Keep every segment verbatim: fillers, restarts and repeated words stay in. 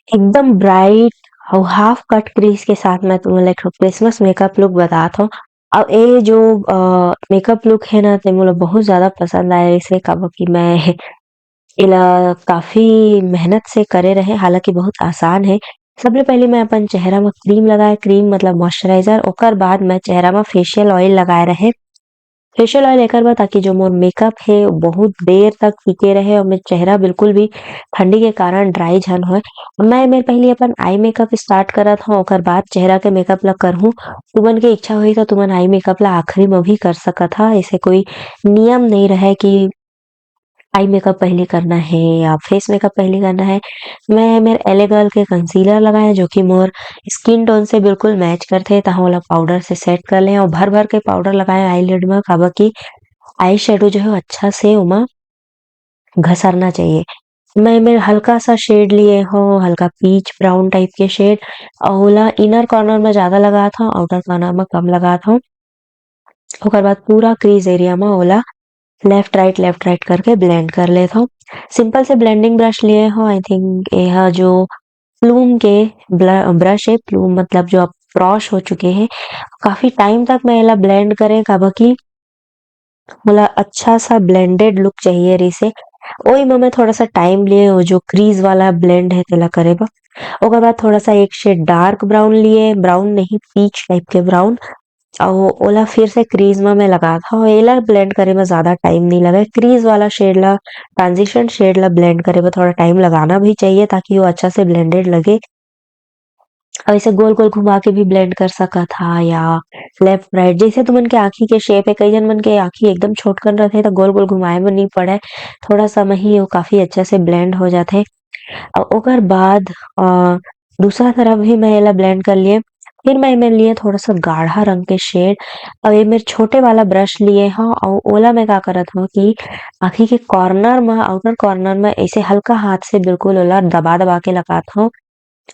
एकदम ब्राइट अउ हाफ कट क्रीज के साथ मैं तुमन ला एक ठो क्रिसमस मेकअप लुक बतात हव। अउ ए जो अ, मेकअप लुक हे ना, ते मोला बहुत ज्यादा पसंद आए रहिस हे, काबर कि मैं एला काफी मेहनत से करे रहे, हालांकि बहुत आसान हे। सबले पहले मैं अपन चेहरा म क्रीम लगाए, क्रीम मतलब मॉइस्चराइजर, ओकर बाद मैं चेहरा म फेशियल ऑयल लगाए रहे। फेशियल ऑयल एकर बर, ताकि जो मोर मेकअप हे, वो बहुत देर तक टिके रहे और मेर चेहरा बिल्कुल भी ठंडी के कारण ड्राई झन होए। मैं मेर पहली अपन आई मेकअप स्टार्ट करत हूँ, ओकर बाद चेहरा के मेकअप ला करहूँ। तुमन के इच्छा होही तो तुमन आई मेकअप ला आखिरी में भी कर सकत हा, ऐसे कोई नियम नहीं रहे कि आई मेकअप पहली करना है या फेस मेकअप पहली करना है। मैं मेर एले गर्ल के कंसीलर लगाए, जो कि मोर स्किन टोन से बिल्कुल मैच करथे, तहाँ ओला पाउडर से सेट कर ले और भर भर के पाउडर लगाए आईलिड में, काबर कि आई शेडो जो है अच्छा से ओमा घसरना चाहिए। मैं मेर हल्का सा शेड लिए हूँ, हल्का पीच ब्राउन टाइप के शेड, और ओला इनर कॉर्नर में ज्यादा लगात हूँ, आउटर कॉर्नर में कम लगात हूँ। ओकर बाद पूरा क्रीज एरिया में ओला लेफ्ट राइट लेफ्ट राइट करके ब्लेंड कर लेत हूँ। सिंपल से ब्लेंडिंग ब्रश लिए हूँ। आई थिंक यह जो प्लूम के ब्रश है, प्लूम मतलब जो अब ब्रश हो चुके हैं, काफी टाइम तक मैं एला ब्लेंड करें, काबर कि मोला अच्छा सा ब्लेंडेड लुक चाहिए रहिसे। ओही में मैं थोड़ा सा टाइम लिए, वो जो क्रीज वाला ब्लेंड है तेला करे बर। ओकर बाद थोड़ा सा एक शेड डार्क ब्राउन लिए, ब्राउन नहीं, पीच टाइप के ब्राउन, और ओला फिर से क्रीज में मैं लगात हूँ। एला ब्लेंड करे में ज्यादा टाइम नहीं लगे, क्रीज वाला शेड ला, ट्रांजिशन शेड ला ब्लेंड करे में थोड़ा टाइम लगाना भी चाहिए, ताकि वो अच्छा से ब्लेंडेड लगे। और इसे गोल गोल घुमा के भी ब्लेंड कर सकत हा, या लेफ्ट राइट, जैसे तुमन के आँखी के शेप है। कई जन मन के आँखी एकदम छोटकन रहथे, तो गोल गोल घुमाए में नहीं पड़े, थोड़ा सा में ही वो काफी अच्छा से ब्लेंड हो जाथे। और ओकर बाद अ, दूसरा तरफ भी मैं एला ब्लेंड कर लिए। फिर मैं एमे लिए थोड़ा सा गाढ़ा रंग के शेड, और ये मेरे छोटे वाला ब्रश लिए हूँ, और ओला मैं का करत हूँ कि आँखी के कॉर्नर में, आउटर कॉर्नर में ऐसे हल्का हाथ से बिल्कुल ओला दबा दबा के लगात हूँ,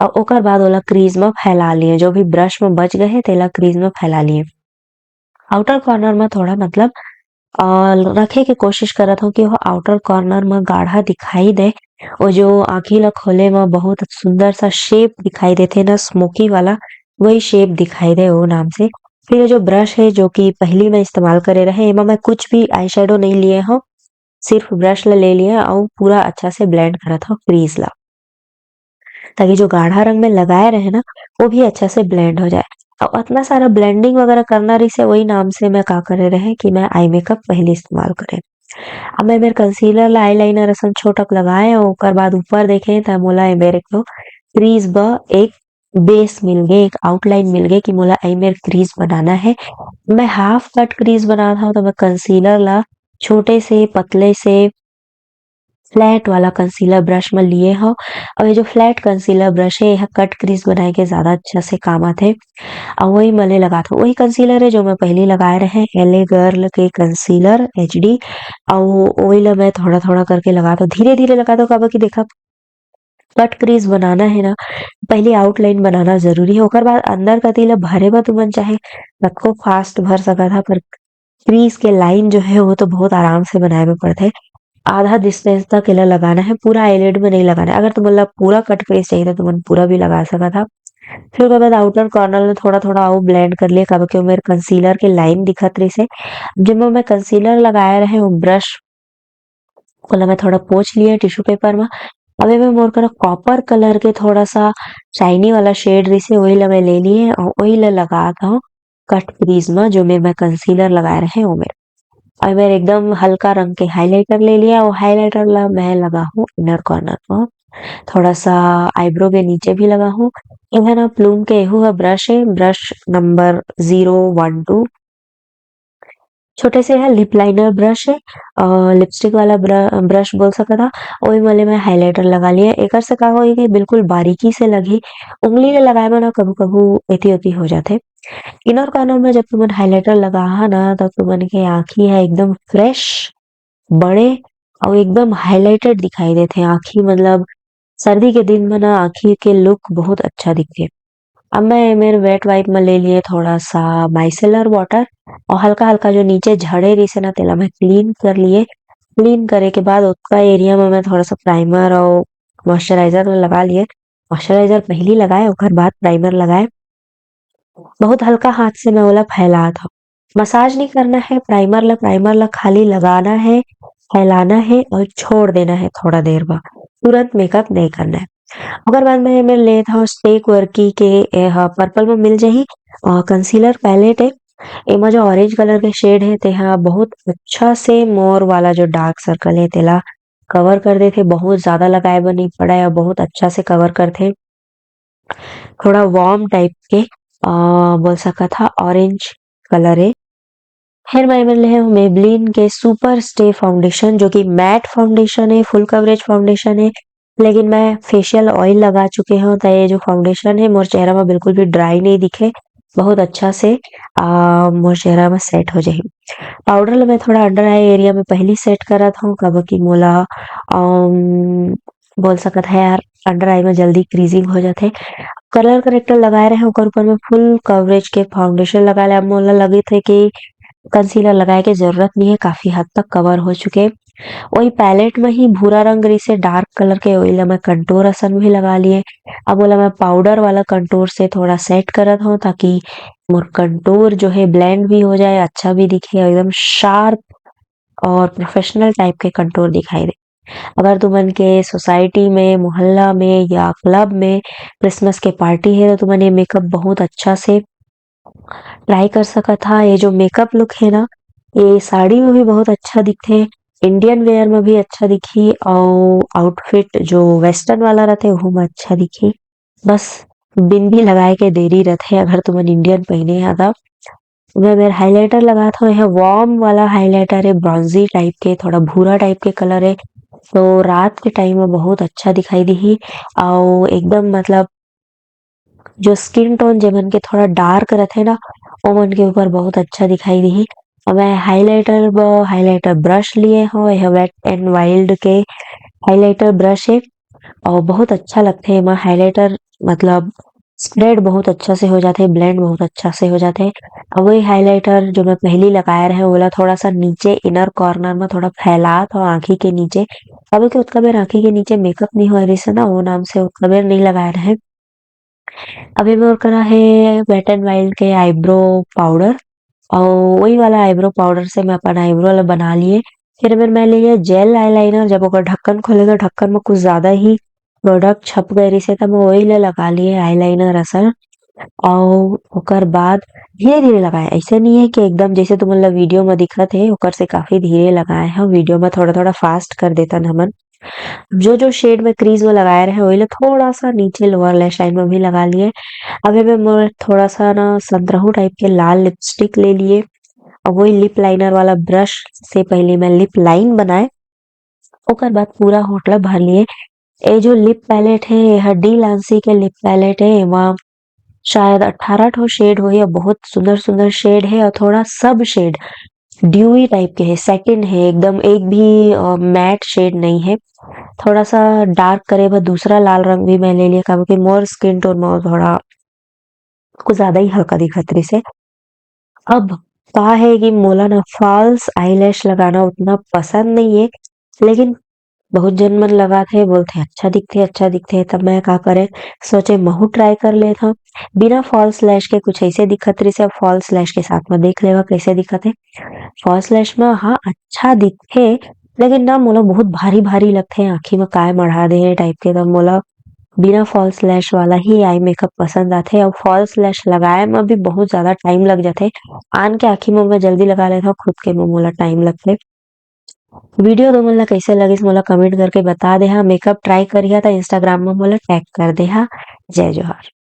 और ओकर बाद ओला क्रीज में फैला लिए। जो भी ब्रश में बच गए हैं, तेला क्रीज में फैला लिए। आउटर कॉर्नर में थोड़ा मतलब अ, रखे के कोशिश करत हूँ कि वो आउटर कॉर्नर में गाढ़ा दिखाई दे। वो जो आँखी ला खोले में बहुत सुंदर सा शेप दिखाई देथे ना, स्मोकी वाला, वही शेप दिखाई दे वो नाम से। फिर ये जो ब्रश है, जो कि पहली मैं इस्तेमाल करे रहे, एमा मैं कुछ भी आई शेडो नहीं लिए हूँ, सिर्फ ब्रश ला ले लिए और पूरा अच्छा से ब्लेंड करत हूँ क्रीज ला, ताकि जो गाढ़ा रंग में लगाए रहे ना, वो भी अच्छा से ब्लेंड हो जाए। और इतना सारा ब्लेंडिंग वगैरह करना रहिसे, वही नाम से मैं का करे रहे कि मैं आई मेकअप पहले इस्तेमाल करें। अब मैं मेर कंसीलर ला आईलाइनर असन छोटक लगाए, और ओकर बाद ऊपर देखे, त मोला ए मेर एक ठो क्रीज ब एक बेस मिल गए, एक आउटलाइन मिल गए कि मोला आई मेर क्रीज बनाना है। मैं हाफ कट क्रीज बनात हूँ, तो मैं कंसीलर ला छोटे से, पतले से, फ्लैट वाला कंसीलर ब्रश में लिए हव। और ये जो फ्लैट कंसीलर ब्रश है, यह कट क्रीज बनाए के ज्यादा अच्छा से काम आथे। और वही मले लगात हूँ, वही कंसीलर है जो मैं पहले लगाए रहे, एले गर्ल के कंसीलर एच डी। और वही ला मैं थोड़ा थोड़ा करके लगात हूँ, धीरे धीरे लगात हूँ, काबर कि देखा, कट क्रीज बनाना है ना, पहले आउटलाइन बनाना जरूरी है, ओकर बाद अंदर कती ला भरे बर तुमन चाहे कतको फास्ट भर सकत हा, पर क्रीज के लाइन जो है, वो तो बहुत आराम से बनाए में पड़थे। आधा डिस्टेंस तक एला लगाना है, पूरा आईलिड में नहीं लगाना है। अगर तुमन ला पूरा कट क्रीज चाहिए, तो तुमन पूरा भी लगा सकत हा। फिर ओकर बाद आउटर कॉर्नर में थोड़ा थोड़ा अउ ब्लेंड कर लिए, काबर कि वो मेरे कंसीलर के लाइन दिखत रहिस है। जब मैं कंसीलर लगाए रहे, वो ब्रश ओला मैं थोड़ा पोंछ लिए टिश्यू पेपर में। अब एमे मोर करा कॉपर कलर के थोड़ा सा शाइनी वाला शेड रहिसे, वही ला मैं ले लिए और वही ला लगात हूँ कट क्रीज में, जो में मैं कंसीलर लगाए रहे, वो मेर। और मेर एकदम हल्का रंग के हाइलाइटर ले लिया, वो हाइलाइटर ला मैं लगा हूँ इनर कॉर्नर में, थोड़ा सा आईब्रो के नीचे भी लगा हूँ। यह ना प्लूम के एहू ह ब्रश है, brush number zero one two. छोटे से है लिप लाइनर ब्रश है, अ, लिपस्टिक वाला ब्र-, ब्रश बोल सकत हा। ओही मले मैं हाइलाइटर लगा लिया। एकर से का होई कि बिल्कुल बारीकी से लगही। उंगली ले लगाए में ना कभू-कभू एती ओती हो जाथे। इनर कॉर्नर में जब तुमन हाइलाइटर लगाहा ना, तब तुमन के आँखी ह एकदम फ्रेश, बड़े अउ एकदम हाइलाइटेड दिखाई देथे। आँखी मतलब सर्दी के दिन में ना आँखी के लुक बहुत अच्छा दिखथे। अब मैं ए मेर वेट वाइप में ले लिए थोड़ा सा माइसेलर वाटर और हल्का-हल्का जो नीचे झड़े रहिसे ना, तेला मैं क्लीन कर लिए। क्लीन करे के बाद ओतका एरिया में मैं थोड़ा सा प्राइमर और मॉइस्चराइजर लगा लिए। मॉइस्चराइजर पहली लगाए, ओकर बाद प्राइमर लगाए। बहुत हल्का हाथ से मैं ओला फैलात हूँ। मसाज नहीं करना है, प्राइमर ला, प्राइमर ला खाली लगाना है, फैलाना है और छोड़ देना है थोड़ा देर बाद। तुरंत मेकअप नहीं करना है। ओकर बाद मैं एमे लेत हूँ स्टेक वर्की के, ए ह पर्पल में मिल जाही, कंसीलर पैलेट है। एमा जो ऑरेंज कलर के शेड है, तेहा बहुत अच्छा से मोर वाला जो डार्क सर्कल है, तेला कवर कर देथे। बहुत ज्यादा लगाए बर नहीं पड़े और बहुत अच्छा से कवर करथे। थोड़ा वार्म टाइप के, अ, बोल सकत हा, ऑरेंज कलर है। फिर मैं एमे ले हूँ मेबलिन के सुपर स्टे फाउंडेशन, जो कि मैट फाउंडेशन है, फुल कवरेज फाउंडेशन है, लेकिन मैं फेशियल ऑयल लगा चुके हूँ, तो ये जो फाउंडेशन है, मोर चेहरा में बिल्कुल भी ड्राई नहीं दिखे, बहुत अच्छा से, आ, मोर चेहरा में सेट हो जाही। पाउडर ला मैं थोड़ा अंडर आई एरिया में पहली सेट करत हूँ, काबर कि मोला, अम, बोल सकत है यार, अंडर आई में जल्दी क्रीजिंग हो जाथे। कलर करेक्टर लगाए रहे, ओकर ऊपर में फुल कवरेज के फाउंडेशन लगा ले। अब मोला लगित है कि कंसीलर लगाए के जरूरत नहीं है, काफी हद तक कवर हो चुके। वही पैलेट में ही भूरा रंग रहिसे डार्क कलर के, वही ला मैं कंटूर असन भी लगा लिए। अब ओला मैं पाउडर वाला कंटूर से थोड़ा सेट करत हूँ, ताकि मोर कंटूर जो है ब्लेंड भी हो जाए, अच्छा भी दिखे, एकदम शार्प और प्रोफेशनल टाइप के कंटूर दिखाई दे। अगर तुमन के सोसाइटी में, मोहल्ला में या क्लब में क्रिसमस के पार्टी है, तो तुमन ये मेकअप बहुत अच्छा से ट्राई कर सकत हा। ये जो मेकअप लुक है ना, ये साड़ी में भी बहुत अच्छा दिखथे, इंडियन वेयर में भी अच्छा दिखही, और आउटफिट जो वेस्टर्न वाला रहथे, ओहू में अच्छा दिखही। बस बिंदी लगाए के देरी रहथे, अगर तुमन इंडियन पहिने हा तब। मैं मेर हाइलाइटर लगात हूँ, यह वार्म वाला हाइलाइटर है, ब्रॉन्जी टाइप के, थोड़ा भूरा टाइप के कलर है, तो रात के टाइम में बहुत अच्छा दिखाई दिही। और एकदम मतलब जो स्किन टोन जेमन के थोड़ा डार्क रहथे ना, ओमन के ऊपर बहुत अच्छा दिखाई दिही। और मैं हाइलाइटर ब-, हाइलाइटर ब्रश लिए हूँ, यह वेट एंड वाइल्ड के हाइलाइटर ब्रश है, और बहुत अच्छा लगथे एमा हाइलाइटर, मतलब स्प्रेड बहुत अच्छा से हो जाथे, ब्लेंड बहुत अच्छा से हो जाथे। अब वही हाइलाइटर जो मैं पहली लगाए रहे, ओला थोड़ा सा नीचे इनर कॉर्नर में थोड़ा फैलात हूँ आँखी के नीचे। अब के उतना बेर आँखी के नीचे मेकअप नहीं होए रहिस ना, वो नाम से उतना बेर नहीं लगाए रहे। अभी मोर करा है वेट एंड वाइल्ड के आईब्रो पाउडर, और वही वाला आईब्रो पाउडर से मैं अपन आईब्रो ला बना लिए। फिर अगर मैं लिए जेल आईलाइनर, जब ओकर ढक्कन खोले तो ढक्कन में कुछ ज्यादा ही प्रोडक्ट छप गए रहिसे, तब मैं वही ला लगा लिए आईलाइनर असन। और ओकर बाद धीरे-धीरे लगाए, ऐसे नहीं है कि एकदम जैसे तुमन ला वीडियो में दिखत है, ओकर से काफी धीरे लगाए हैं। वीडियो में थोड़ा-थोड़ा फास्ट कर देतन हमन। जो, जो शेड में क्रीज वो लगाए रहे, वही ला थोड़ा सा नीचे लोअर लैश लाइन में भी लगा लिए। अब एमे मैं थोड़ा सा ना संतरहू टाइप के लाल लिपस्टिक ले लिए, और वही लिप लाइनर वाला ब्रश से पहले मैं लिप लाइन बनाए, ओकर बाद पूरा होठ ला भर लिए। ये जो लिप पैलेट है, ये ह डी लांसी के लिप पैलेट है। एमा शायद अठारह ठो शेड होही, और बहुत सुंदर-सुंदर शेड है, और थोड़ा सब शेड ड्यूई टाइप के है, सैटिन है एकदम, एक भी, अ, मैट शेड नहीं है। थोड़ा सा डार्क करे बर दूसरा लाल रंग भी मैं ले लिए, काबर कि मोर स्किन टोन में थोड़ा कुछ ज्यादा ही हल्का दिखत रहिसे। अब का है कि मोला ना फॉल्स आईलैश लगाना उतना पसंद नहीं है, लेकिन बहुत झन मन लगाथे, बोलथे, "अच्छा दिखथे, अच्छा दिखथे।" तब मैं का करे, सोचे, महू ट्राई कर लेथंव। बिना फॉल्स लैश के कुछ ऐसे दिखत रहिसे, अब फॉल्स लैश के साथ में देख लेवा, कैसे दिखत हे। फॉल्स लैश में, हाँ, अच्छा दिखथे, लेकिन ना, मोला बहुत भारी-भारी लगथे, आँखी में काय मढ़ा दे हे टाइप के, त मोला बिना फॉल्स लैश वाला ही आई मेकअप पसंद आथे। अउ फॉल्स लैश लगाए में भी बहुत ज्यादा टाइम लग जाथे। आन के आँखी में मैं जल्दी लगा लेथंव, खुद के में मोला टाइम लगथे। वीडियो तुमन ला कैसे लगिस, मोला कमेंट करके बता देहा। मेकअप ट्राई करिहा त Instagram में मोला टैग कर देहा। जय जोहार।